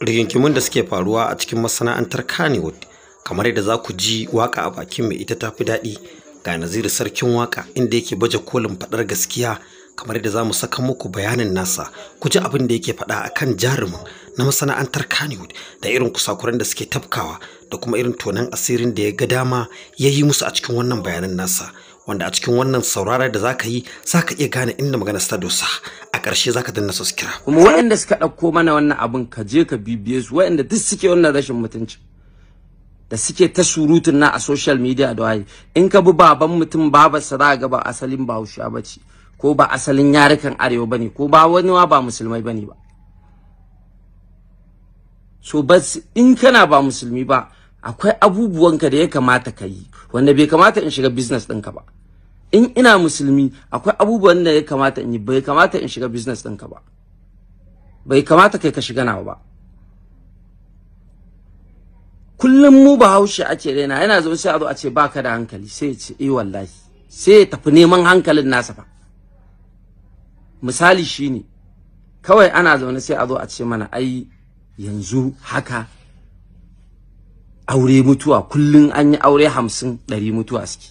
Rigingimun da suke faruwa a cikin masana'antar Kannywood, kamar yadda za ku ji waka a bakin mai ita tafi daɗi, ga Naziru Sarkin Waka inda yake baje kolin faɗar gaskiya. Kamar yadda za mu saka muku bayanin nasa, ku ji abin da yake faɗa akan jarumin na masana'antar Kannywood da irin kusakuran da suke tafkawa da kuma irin tonan asirin da ya ga dama ya yi musu a cikin wannan bayanan nasa, wanda a cikin wannan saurarar da zaka yi zaka iya gane inda magana ta dosa. A ƙarshe zaka danna subscribe. Kuma waɗanda suka ɗauko mana wannan abin, ka je ka bibiye su, waɗanda duk suke wannan rashin mutunci da suke ta surutun na a social media da waye. In ka bi baban mutum, babarsa, za ga ba asalin Bahaushe ba ce, ko ba asalin yarukan arewa bane, ko ba wani ma ba musulmai bane ba. So bas in kana ba musulmi ba, akwai abubuwanka da ya kamata ka yi wanda bai kamata in shiga business ɗinka ba. In ina musulmi, akwai abubuwan da ya kamata in yi, bai kamata in shiga business ɗinka ba, bai kamata kai ka shiga nawa ba. Kullum mu Bahaushe ake raina, yana zo sai a zo a ce baka da hankali, sai ya ce eh wallahi, sai ya tafi neman hankalin nasa fa. Misali shine kawai ana zaune sai a zo a ce mana ai yanzu haka aure mutuwa, kullum an yi aure 50, 100 mutuwa suke.